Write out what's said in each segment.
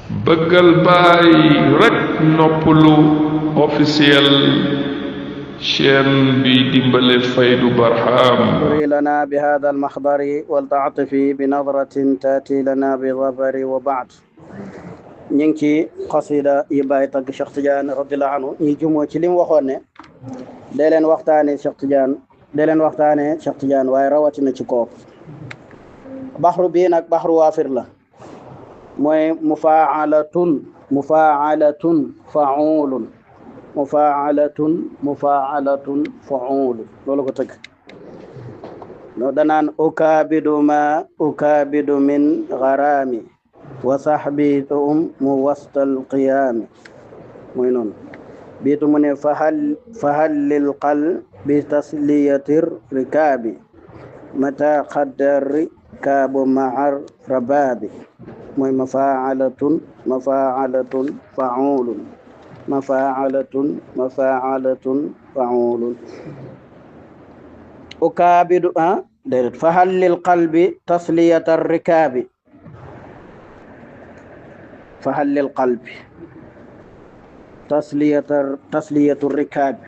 bëggal baay rek noppalu officiel chaîne bi dimbale Faydu Barham. لنا بهذا المحضر والتعطف بنظرة تأتي لنا بظفر وبعد نينكي قصيدة يباي تاج شيخ تيجان رضي الله عنه ñi jumo ci lim waxoon ne dee leen waxtaane Cheikh Tidiane waaye rawatina ci kooku baxru bii nag baxru waafir la mooy mufaalatun faulun loolu ko tëgg no danaan ukaabidu min gharami wa sahbi mu wastal qiyaami mooy noonu biitu mu ne fahal lil qalbi tasliyatir rikaabi mata qaddar rikaabu ma'ar rababi mooy mafaalatun faulun ukaabidu déedéet fahal lil qalbi tasliyatar rikaabi fahal lil qalbi tasliyatu rikaabi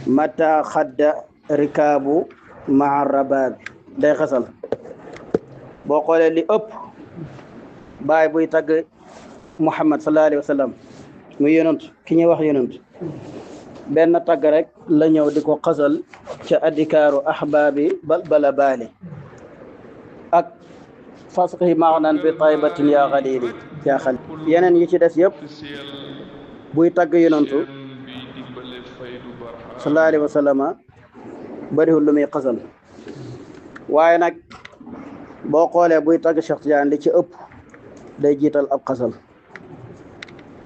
mata xadda rikaabu maa rabaabi day xasal boo xoolee li ëpp baay buy tagg Muhammad sallallahu alayhi wa sallam muy yonent ki ñuy wax yonent benn tagg rek la ñëw di ko xasal ca adikaaru ahbaabi bala baali ak fasqi maanan bi taybatin yaa xalili yaa xal yeneen yi ci des yëpp buy tagg yonentu sallallahu alayhi wa sallam bariwul lu muy xasal waaye nag boo xoolee buy tagg Cheikh Tidiane li ci ëpp day jiital ab xasal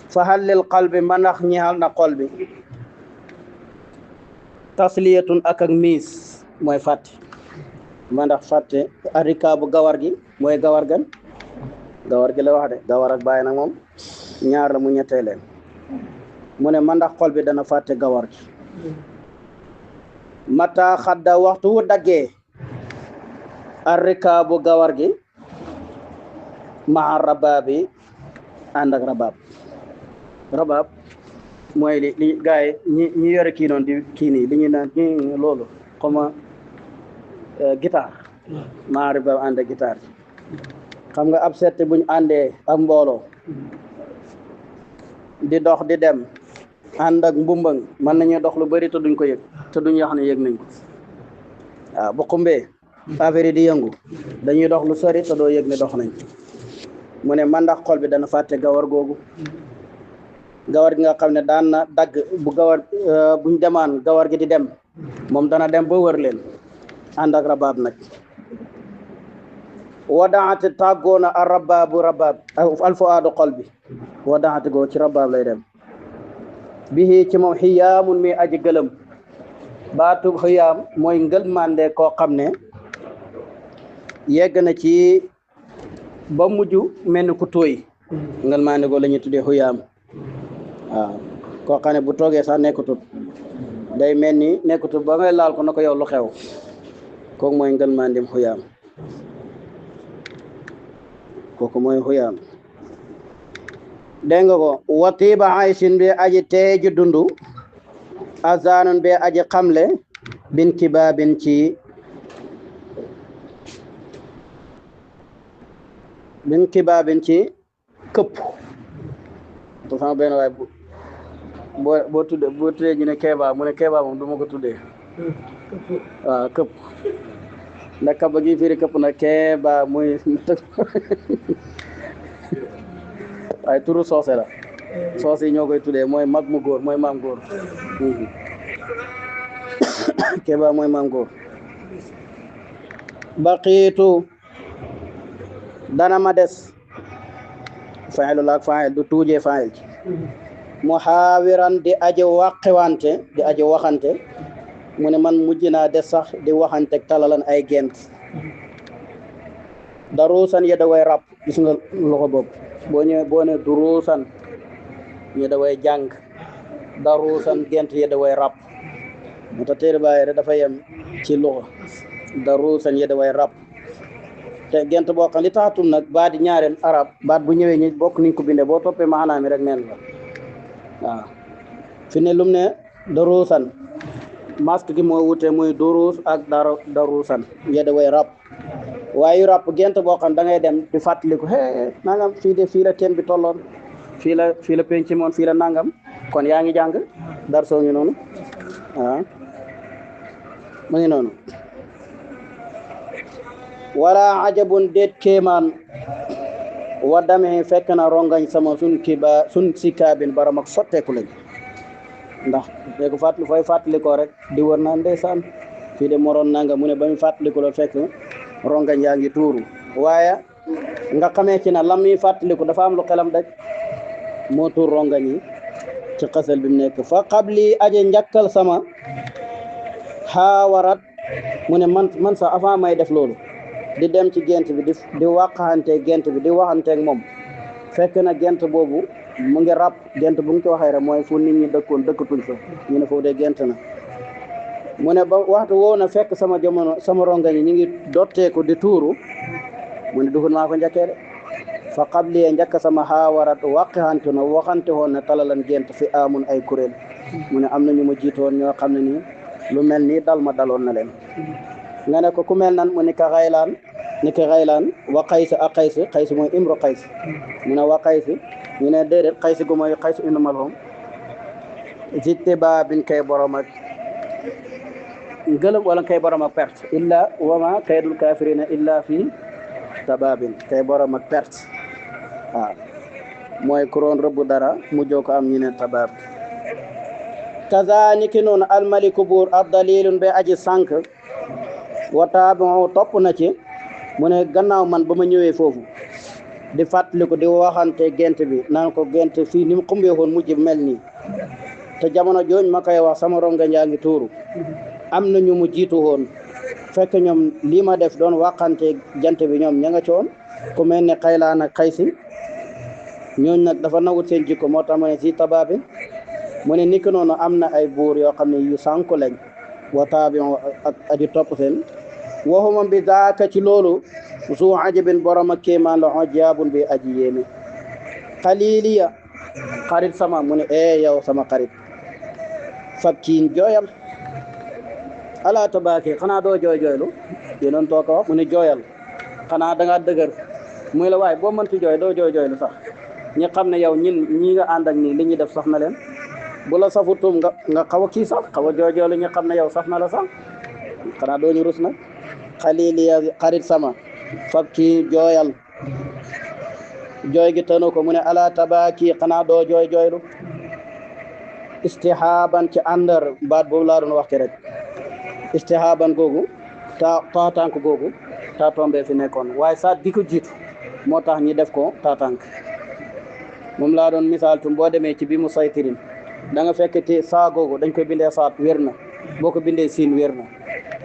fahal lil qalbi manax ñeexal na xol bi tasliyatun ak miis mooy fàtte mandax fàtte arikaabu gawar gi mooy gawar gan gawar gi la wax de gawar ak bàyyi nag moom ñaar la mu ñettee leen mu ne mandax xol bi dana fàtte gawar gi mata xadda waxtu wu daggee arikaabu gawar gi maa rabaabi ànd ak rabaab mooy li gaay ñi yore kii noonu di kii nii li ñuy naan ñi loolu comme guitare maa rabaab ànd ak guitare xam nga ab setti buñ àndee ak mbooloo di dox di dem ànd ak mbumbang mën nañu dox lu bari te duñ ko yëg te duñ wax ne yëg nañ ko waaw bu xumbee affaire yi di yëngu dañuy dox lu sori te doo yëg ne dox nañ mu ne man ndax xol bi dana fàtte gawar googu gawar gi nga xam ne daan na dagg bu gawar buñ demaan gawar gi di dem moom dana dem ba wër leen ànd ak rabaab nag wadaati tàggoona a rabaab alfuaadu xol bi wadaati goo ci rabaab lay dem bihi ci moom xiyaamun mi aji gëlëm baatub xiyaam mooy ngël mande koo xam ne yegg na ci ba mujj mel ni ku tooy ngël mande goo la ñuy tuddee xiyaam waaw koo xam ne bu toogee sax nekkutut day mel ni nekkutut ba ngay laal ko na ko yow lu xew kooku mooy ngël mandim xiyaam kooku mooy xiyaam dégg nga ko watiba aysin bi aji teeju dundu azanun bi aji xamle bin kibaabin ci këpp to sama benn waay boo tuddee ñu ne keebaa mu ne keebaa moom du ma ko tuddee waaw këpp ndax kaba gi firi këpp na keebaa muy waaye turu soose la soose yi ñoo koy tuddee mooy mag mu góor mooy maam góor keebaa mooy maam góor baqiitu dana ma des fa'ilu laak fa'il du tuujee fa'il ci muhaawiran di aji waqewante di aji waxante mu ne man mujj naa des sax di waxante talalan ay gent daruusan yedda way rab gis nga loxo boobu boo ne duruusan yedda way jàng daruusan gent yedda way rab mu ta téere bàyyi rek dafa yem ci loxo daruusan yedda way rab te gent boo xam li taxatul nag baat di ñaareel arab baat bu ñëwee ñi bokk niñ ko bindee boo toppee maanaam mi rek neen la waaw fi ne lum ne daruusan masque gi moo wute muy duruus ak daruusan yedda way rab waaye yu rab gent boo xam da ngay dem di fàttaliku nangam fii la teen bi tolloon fii la penc moon fii la nangam kon yaa ngi jàng dar soo ngi noonu waaw mu ngi noonu wala ajabun déet kéemaan wa dame fekk na rongañ sama sun sikaabin baram ak sotteeku lañ ndax léegi fooy fàttalikoo rek di wër naan ndeysaan fii de moroon nanga mu ne ba mu fàttaliku la fekk rongañ yaa ngi tuuru waaye nga xamee ci na lam muy fàttaliku dafa am lu xelam daj moo tuur rongañ yi ci xasal bi mu nekk fa qabli aje njakkal sama xaawarat mu ne man sax avant may def loolu di dem ci gent bi di waxante gent bi di waxanteeg moom fekk na gent boobu mu ngi ràpp gent bu ngi ko waxee rek mooy fu nit ñi dëkkoon dëkkatuñ fa ñu ne foofu de gent na mu ne ba waxtu woo na fekk sama jamono sama rongañ yi ñu ngi dotteeku di tuuru mu ne duhul maa ko njëkkee de fa qabli njëkk sama xaawarat waqixante na waxante woon ne talalan gent fi amun ay kuréel mu ne am na ñu ma jiitoon ñoo xam ne nii lu mel nii dal ma daloon na leen nga ne ko ku mel nan mu ni ka xaylaan wa qays ak qays mooy imru qays mu ne wa qays ñu ne déedéet qays gu mooy qays ibn malhum zitte ba bin kay borom ak ngëlëm wala kay borom ak perte illa wama kaydul kafirina illa fi tababin kay borom ak perte waaw mooy kuroon rëbb dara mujjoo ko am ñu ne tabab kazaniki noonu almaliku buur ab dalilun ba aji sànq wataabi topp na ci mu ne gannaaw man ba ma ñëwee foofu di fàttaliku di waxante gent bi naan ko gent fii ni mu xumbee woon mujj mel nii te jamono jooñ ma koy wax sama rongañ yaa ngi tuuru am na ñu mu jiitu woon fekk ñoom lii ma def doon waxante jant bi ñoom ña nga coon ku mel ne xaylaan ak xaysi ñooñ nag dafa nawut seen jikko moo tax ma ne si tabaabi mu ne niki noonu am na ay buur yoo xam ne yu sànku lañ wataabi ak aji topp seen waxuma bi daaka ci loolu su ajabin borom ak kéemaan la jaabun bi aji yéeme xaliliya xarit sama mu ne yow sama xarit fab ciin jooyal ala tabaaki xanaa doo jooylu yénoon too ko wax mu ne jooyal xanaa da ngaa dëgër muy la waaye boo mënti jooy doo jooylu sax ñi xam ne yow ñi nga ànd ak nii li ñuy def sax na leen bu la safutum nga xaw a kii sax xaw a jooylu ñu xam ne yow sax na la sax xanaa doo ñu rus nag xaliliya xarit sama fab ci jooyal jooy gi tënu ko mu ne ala tabaaki xanaa doo jooylu istihaaban ci àndar baat boobu laa doon waxte rek istihaaban googu taatank googu taa tombe fi nekkoon waaye saat di ko jiitu moo tax ñi def ko taatank moom laa doon misaal tum boo demee ci bi mu saytirin da nga fekk te saa googu dañ koy bindee saat wér na boo ko bindee siin wér na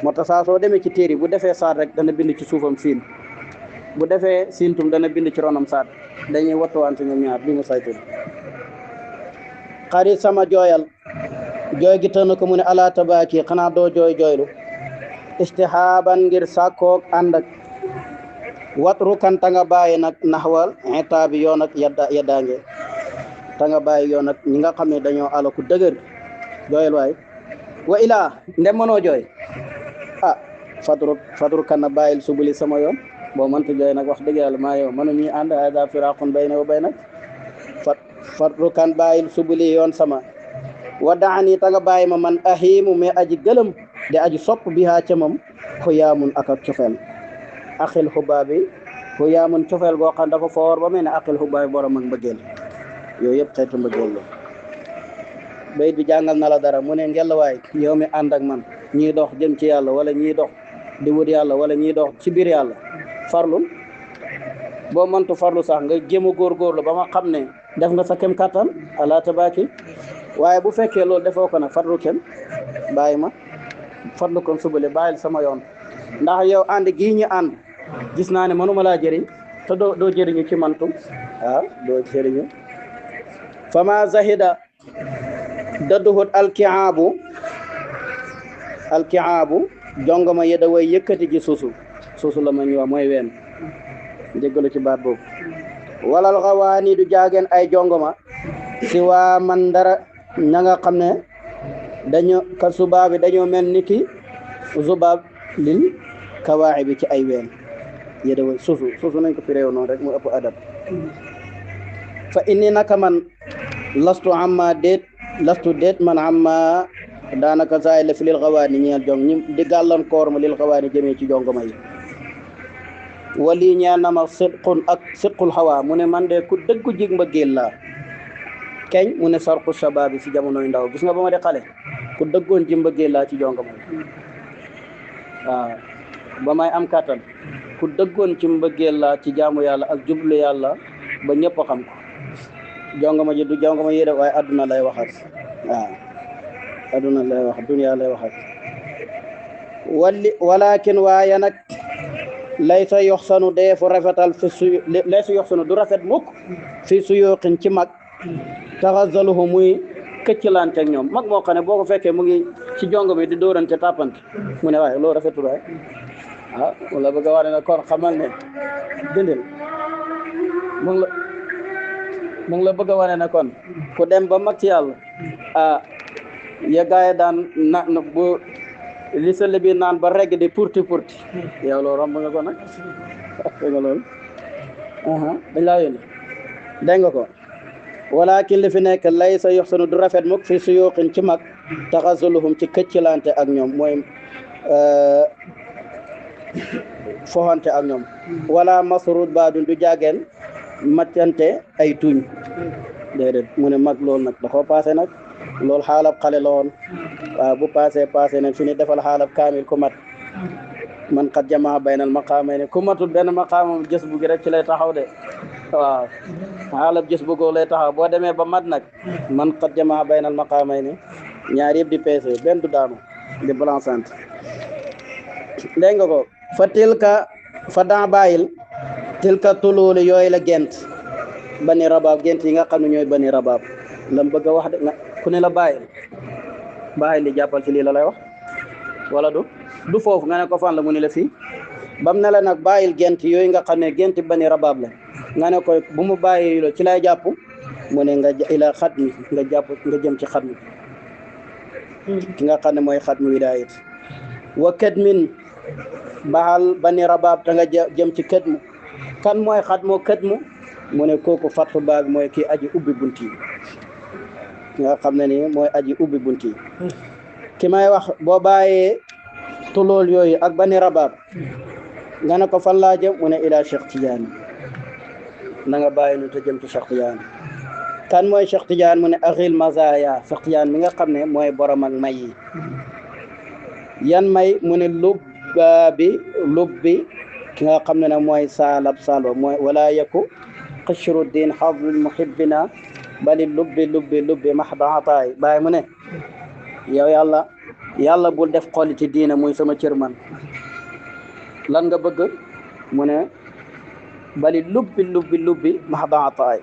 moo tax saa soo demee ci téere bu defee saat rek dana bind ci suufam siin bu defee siin tum dana bind ci ronam saat dañuy wattuwante ñoom ñaar bi mu saytirin xarit sama jooyal jooy gi tënn ko mu ne ala tabaaki xanaa doo jooylu istihaaban ngir sàkkoog ànd ak watru kan ta nga bàyyi nag naxwal itaabi yoon ak yeddaange ta nga bàyyi yoon ak ñi nga xam ne dañoo alaku dëgër jooyal waay wa ilaa ndem mënoo jooy fadru kan na bàyyil subuli sama yoon boo mënta jooy nag wax dëgg yàlla maa yow mënu ñuy ànd hada firaqun bayna wa baynak fadru kan bàyyil subuli yoon sama wa daani ta nga bàyyi ma man ahimu mais aji gëlëm de aji sopp bi haa ca moom xuyaamun ak cofeel axil xubaabi xuyaamun cofeel goo xam dafa foor ba mel ne axil xubaabi borom ak mbëggeel yooyu yëpp xeetu mbëggeel la bayit bi jàngal na la dara mu ne ngelawaay yow mi ànd ak man ñii dox jëm ci yàlla wala ñii dox di wut yàlla wala ñii dox ci biir yàlla farlul boo mëntu farlu sax nga jéem a góorgóorlu ba ma xam ne def nga sa kem kattan ala tabaaki waaye bu fekkee loolu defoo ko nag farlu kem bàyyi ma farlu kon subale bàyyil sama yoon ndax yow ànd gii ñu ànd gis naa ne mënuma laa jëriñ te doo jëriñu ci mantum doo jëriñu fama zahida dadduhut alkiaabu jongama yedda way yëkkati ji suusu la ma ñu wax mooy ween jéggalu ci baat boobu walal xawaani du jaageen ay jongoma si waa man dara ña nga xam ne dañoo ka subaab bi dañoo mel ni ki zubaab lil kawaaxi bi ci ay ween yéda suusu nañ ko firéew noonu rek mu ëpp adab fa inni naka man lastu déet man amma daanaka saay la fi lil xawaani ñeel jong ñi di gàllankoor ma lil xawaani jëmee ci jongoma yi wali ñeel na ma sidqul xawaa mu ne man de ku dëggu jig mbëggeel laa keñ mu ne sarqu shabaab bi si jamonoy ndaw gis nga ba ma de xale ku dëggoon ji mbëggeel laa ci jongoma yi waaw ba may am kàttan ku dëggoon ci mbëggeel laa ci jaamu yàlla ak jublu yàlla ba ñëpp xam ko jongoma ji du jongoma yi def waaye adduna lay waxat waaw adduna lay wax dunya lay waxat walakin waaye nag laysa yoxsanu deefu rafetal laysa yoxsanu du rafet mukk fi suyuqin ci mag taxazaluhu muy këcclante ak ñoom mag moo xam ne boo ko fekkee mu ngi ci jongoma yi di dóorante tàppante mu ne waaye loolu rafetul waay wala bëgg a wax ne kon xamal ne dindil mu ngi la bëgg a wane ne kon ku dem ba mag ci yàlla ya gaay daan na bu li sa libi naan ba regg di purti yow loolu romb nga ko nag dégg nga loolu dañ laa yónni dégg nga ko walakin li fi nekk lay sa yox sanu du rafet mukk fi suyuqin ci mag taxasuluhum ci këcclante ak ñoom mooy foxante ak ñoom wala masrud baadun du jaageen maccante ay tuñ déedéet mu ne mag loolu nag da koo passé nag loolu xaalab xale la woon waaw bu passé nag fi ni defal xaalab kaamil ku mat man xat jamaa baynal maqaamay ne ku matul benn maqaamam jës bu gi rek ci lay taxaw de waaw xaalab jës bu goo lay taxaw boo demee ba mat nag man xat jamaa baynal maqaamay ne ñaar yëpp di peese benn du daanu di balancante dégg nga ko fa tilka fa daa bàyyil tilka tuluuli yooyu la gent bani rabaab gent yi nga xam ne ñooy bani rabaab lam bëgg a wax de ku ne la bàyyil li jàppal ci lii la lay wax wala du foofu nga ne ko fan la mu ne la fii bam ne la nag bàyyil gent yooyu nga xam ne gent bani rabaab la nga ne ko bu mu bàyyi lo ci lay jàpp mu ne nga ila xat mi nga jàpp nga jëm ci xat mi ki nga xam ne mooy xat mi widaayit wa kat min baxal bani rabaab ta nga jëm ci kët mu kan mooy xat moo kët mu ne kooku fatxu baag mooy kii aji ubbi bunt yi nga xam ne ni mooy aji ubbi bunt yi ki may wax boo bàyyee tulool yooyu ak bani rabaab nga ne ko fan laa jëm mu ne ila Cheikh Tidiane na nga bàyyi nu te jëm ci Cheikh Tidiane kan mooy Cheikh Tidiane mu ne axil mazaya Cheikh Tidiane mi nga xam ne mooy borom ak may yi yan may mu ne lubbi ki nga xam ne nag mooy saalab salwa mooy wala yaku xishru din xadlul muhibbina bali lubbi mahdaataay bàyyi mu ne yow yàlla bul def xooliti diina muy sama cër man lan nga bëgg mu ne bali lubbi mahdaataay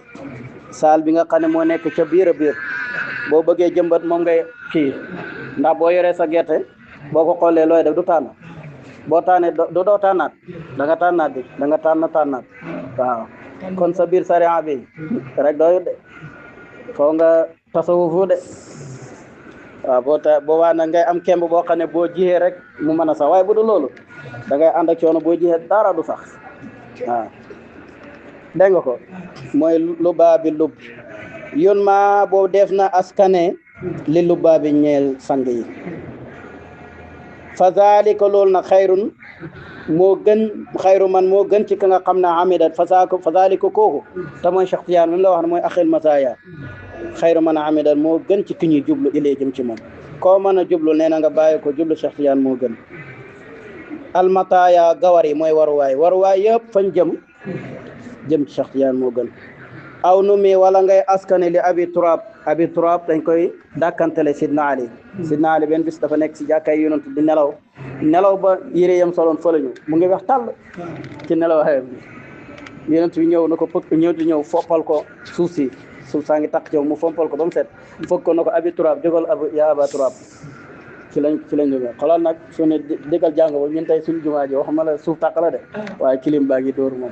saal bi nga xam ne moo nekk ca biir a biir boo bëggee jëmbat moom ngay kii ndax boo yoree sa gerte boo ko xoolee looy def du tànn boo tànnee doo tànnaat da nga tànnaat bi da nga tànnaat waaw kon sa biir sariya bi rek doyut de foo nga tasawufu de waaw boo waa nag ngay am kemb boo xam ne boo jiyee rek mu mën a sax waaye bu du loolu da ngay ànd ak coono boo jiyee dara du sax waaw dégg nga ko mooy lubaabi yun ma boo def na askane li lubaabi ñeel sang yi fa zalika loolu nag xayrun moo gën xayru man moo gën ci ka nga xam ne amidat fa zalika kooku te mooy Cheikh Tidiane mi la wax ne mooy axil masaya xayru man amidat moo gën ci ki ñuy jublu ilee jëm ci moom koo mën a jublu nee na nga bàyyi ko jublu Cheikh Tidiane moo gën almataya gawar yi mooy waruwaay yëpp fañ jëm ci Cheikh Tidiane moo gën aw nu mi wala ngay askane li abi turab dañ koy dàkkantele sidna ali benn bis dafa nekk si jàkkay yonent di nelaw ba yére yam soloon fëlañu mu ngi wax tàll ci nelaw xayam bi yonent bi ñëw na ko ñëw foppal ko suuf saa ngi takk ci mu fompal ko ba mu set fëgg ko na ko abi turab jógal aba turab ci lañ jógee xoolal nag su ne déggal jàng ba ñun tey suñu jumaa ji waxuma la suuf tàq la de waaye kilim baa ngi dóor moom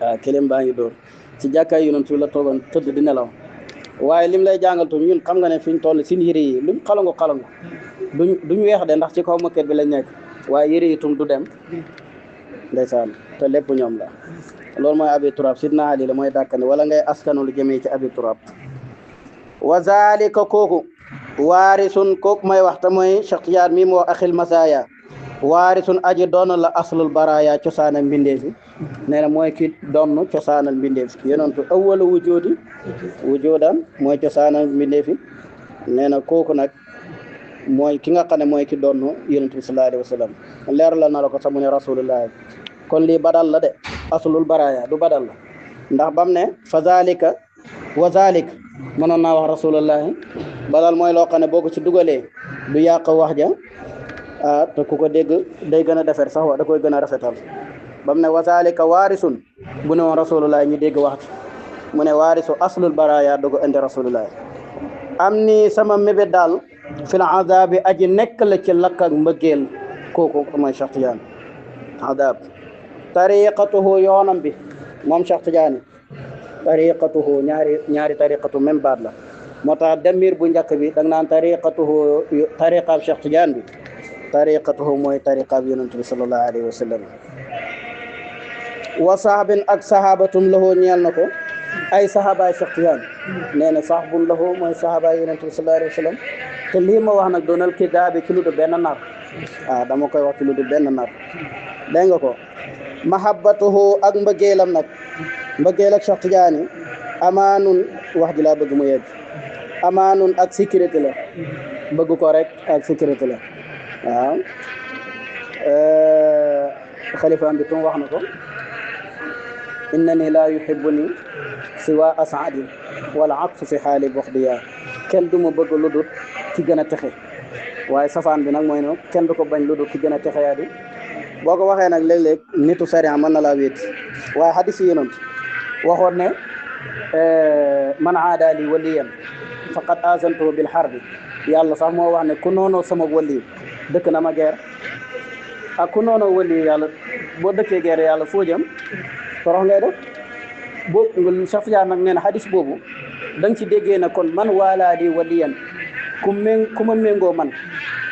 waaw kilim baa ngi dóor ci jàkkaay yonent bi la toogoon tëdd di nelaw waaye lim lay jàngal tu ñun xam nga ne fi ñu toll suñu yëre yi luñ xalangu duñ weex de ndax ci kaw moquette bi lañ nekk waaye yëre yi tum du dem ndeysaan te lépp ñoom la loolu mooy abi turab sidna ali la mooy dàkkane wala ngay askanu lu jëmee ci abi turab wa zalika kooku waarisun kooku may waxta mooy Cheikh Tidiane mi moo axil masaya waarisun aji doon la aslul baraya cosaanal mbindeefi nee na mooy ki doon cosaanal mbindeefi yonentu awwalu wujudan mooy cosaanal mbindeefi nee na kooku nag mooy ki nga xam ne mooy ki doon yonent bi sallallahu alayhi wa sallam leer la na la ko sax mu ne rasulullah kon lii badal la de aslul baraya du badal la ndax bam ne fa zalika wa zalik mënoon naa wax rasulullahi badal mooy loo xam ne boo ko ci dugalee du yàq wax ja te ku ko dégg day gën a defar sax wa da koy gën a rafetal bam ne wa zalika waarisun bu ne woon rasulullahi ñu dégg wax mu ne waarisu aslul baraya dogo indi rasulullahi am ni sama mébét daal fil azabi aji nekk la ci lakk ak mbëggeel kooku mooy Cheikh Tidiane azab tariqatuhu yoonam bi moom Cheikh Tidiane tariqatuhu ñaari tariqatu même baat la moo tax demir bu njëkk bi da nga naan tariqaab Cheikh Tidiane bi tariqatuhu mooy tariqaab yonent bi sallallahu alayhi wa sallam wa sahabin ak sahabatum lahu ñeel na ko ay sahabaay Cheikh Tidiane nee na sahabun lahu mooy sahabaay yonent bi sallallahu alayhi wa sallam te lii ma wax nag doonal kidaabi ci lu du benn nar dama koy wax ci lu du benn nar dégg nga ko mahabbatuhu ak mbëggeelam nag mbëggeel ak Cheikh Tidiane amaanun wax ji laa bëgg mu yegg amaanun ak sécurité la bëgg ko rek ak sécurité la waaw xalifaam bi tum wax na ko innani laa yuhibbuni siwa as'adi wala aqsu fi xaali buxdiya kenn du ma bëgg lu dul ki gën a texe waaye safaan bi nag mooy no kenn du ko bañ lu dul ki gën a texe yaa di boo ko waxee nag léeg-léeg nitu sariya mën na laa wéet waaye hadis yi yonent waxoon ne man aada li waliyan faqad azantuhu bil harbi yàlla sax moo wax ne ku noonoo sama wali dëkk na ma guerre ak ku noonoo wali yàlla boo dëkkee guerre yàlla foo jëm torox ngay def boobu Cheikh Tidiane nag nee na hadis boobu da nga ci déggee ne kon man waalaa di waliyan ku ma méngoo man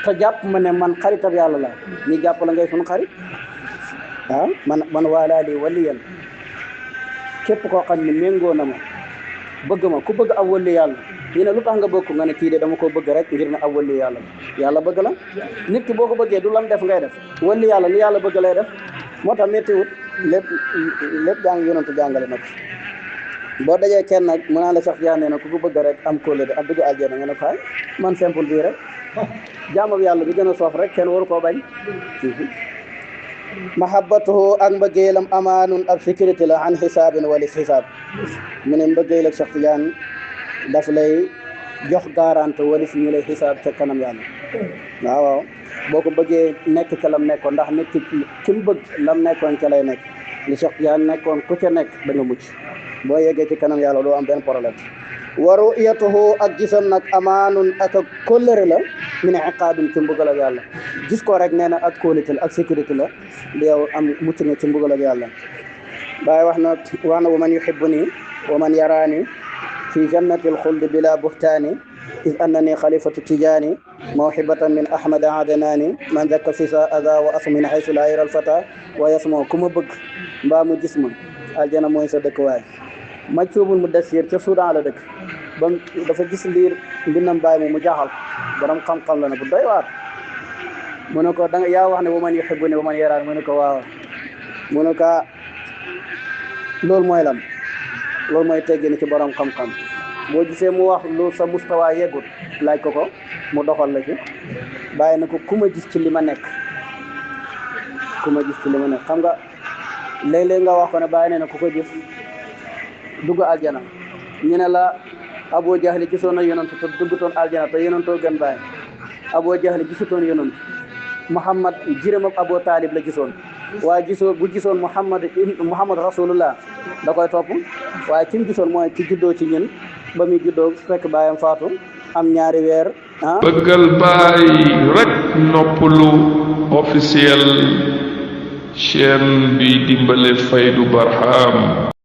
te jàpp ma ne man xaritab yàlla la ñi jàpp la ngay sunu xarit man waalaa di waliyan képp koo xam ne méngoo na ma bëgg ma ku bëgg ab wali yàlla ñu ne lu tax nga bëgg nga ne kii de dama ko bëgg rek ngir ne ab wali yàlla bëgg la nit ki boo ko bëggee du lam def ngay def wali yàlla lu yàlla bëgg lay def moo tax méttiwut lépp jàng yonantu jàngale nag boo dajee kenn nag mu naan la Cheikh Tidiane na ku ko bëgg rek am kóolé de ab dugg aljana nga ne faay man simple bii rek jaamab yàlla bi gën a soof rek kenn waru koo bañ mahabbatuhu ak mbëggeelam amaanun ab sécurité la an xisaabin wala xisaab mu ne mbëggeel ak Cheikh Tidiane daf lay jox garante wala si ñu lay xisaab ca kanam yàlla waaw boo ko bëggee nekk ca lam nekkoon ndax nit ki mu bëgg lam nekkoon ca lay nekk li Cheikh Tidiane nekkoon ku ca nekk da nga mucc boo yeggee ci kanam yàlla doo am benn problème wa ru'yatuhu ak gisam nag amaanun ak kóllëre la min iqaabin ci mbugal ak yàlla gis ko rek nee na ak kóolite la ak sécurité la li yow am mucc nga ci mbugal ak yàlla Baay wax na wa man yuhibbuni wa man yaraani fi jannati alxuldi bila buhtaani is annani xalifatu tijaani mawhibatan min ahmada adanaani man zakka fisa ada wa as min haysu la yara alfata wa yasmo ku ma bëgg mbaa mu gis ma aljana mooy sa dëkk waay Majsuubul Mudassir ca Soudan la dëkk ba dafa gis liir mbindam baay mu jaaxal borom xam-xam la ne bu doy waar mu ne ko danga yaa wax ne wa man yuhibbuni wa man yaraan mu ne ko waaw mu ne ko loolu mooy lan loolu mooy teggin ci borom xam-xam boo gisee mu wax lu sa mustawa yeggut laaj ko mu doxal la ci bàyyi na ko ku ma gis ci li ma nekk xam nga léeg-léeg nga wax ko ne bàyyi ne na ku ko gis dugg aljana ñu ne la Abu Jahli gisoon na yonent te duggutoon aljana te yonentoo gën bàyyi Abu Jahli gisutoon yonent Muhammad jiram ak Abu Talib la gisoon waaye bu gisoon Muhammad rasulullah da koy topp waaye ki mu gisoon mooy ki juddoo ci ñun ba muy juddoo fekk baayam faatu am ñaari weer bëggal baay rek noppalu officiel chaîne bi dimbale Faydu Barham